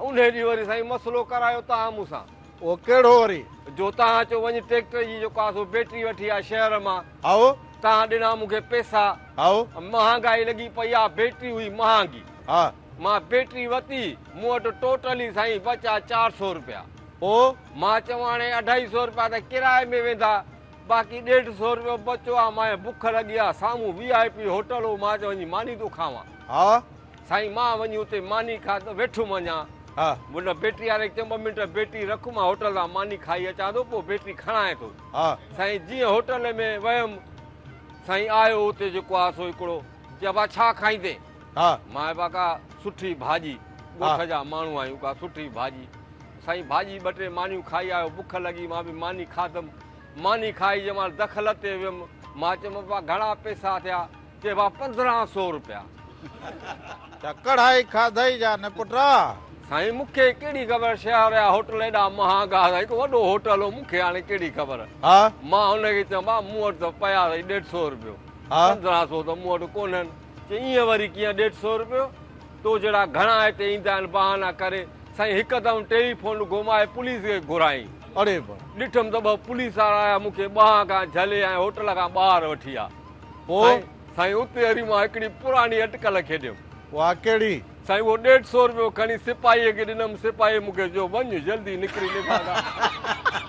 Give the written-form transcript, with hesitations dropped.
انهي ڏينهن وري سائين مسئلو ڪرايو توهان مون سان. اهو ڪهڙو وري؟ جو توهان چيو وڃ ٽريڪٽر جي جيڪو آ سو بيٽري وٺي آ شهر مان. هائو. توهان ڏنا مون کي پئسا. هائو. مهانگائي لڳي پئي آ بيٽري هئي مهانگي. ها. مان بيٽري وتي مون وٽ ٽوٽلي سائين بچا 400 روپيا. پو؟ مان چيو هاڻي 250 روپيا ته ڪرائي ۾ ويندا باقي 150 روپيو بچو آ مان بک لڳي آ سامهون وي آء پي هوٽل هو مان چيو وڃي ماني ٿو کاوان. ها. سائين مان وڃي اتي ماني کاڌو ويٺم اڃا. ها. ان بيٽري واري کي چيم ٻه منٽ بيٽري رک مان هوٽل تان ماني کائي اچان ٿو پوء بيٽري کڻانء ٿو. ها. سائين جيئن هوٽل ۾ ويم سائين آيو اتي جيڪو آ سو هڪڙو چي ابا ڇا کائيندين؟ ها. مان ابا ڪا سٺي ڀاڄي ڳوٺ جا ماڻهو آهيون ڪا سٺي ڀاڄي. سائين ڀاڄي ٻه ٽي مانيون کائي آيو بک لڳي مان به ماني کاڌم. ماني کائي جنهن مهل دخل تي ويم مان چيم ابا گهڻا پئسا ٿيا؟ چي ابا 1500 روپيا. ڇا ڪڙهائي کاڌئي يا نه پٽ؟ سائين مون کي ڪهڙي خبر شهر جا هوٽل ايڏا مهانگا سائين هڪ وڏو هوٽل هو مون کي هاڻي ڪهڙي خبر. ها. مان هن کي چيم ڀاء مون وٽ ته پيا اٿئي 150 روپيو. ها. 1500 ته مون وٽ ڪونهن. چي ائين وري ڪيئن 150 روپيو؟ تو جهڙا گهڻا هتي ايندا آهن بهانا ڪري. سائين هڪدم ٽيليفون گهمائي پوليس کي گهرايائين. اڙي با. ڏٺم ته ٻه پوليس وارا آيا مون کي ٻانهن کان جهلي ۽ هوٽل کان ٻاهر وٺي آ. پوء؟ سائين اتي وري مان هڪڙي پراڻي اٽڪل کيڏيم. اها ڪهڙي؟ سائين اهو 150 روپيو کڻي سپاهيء کي ڏنم، سپاهيء مون کي چيو وڃ جلدي نڪري نڀاڳا.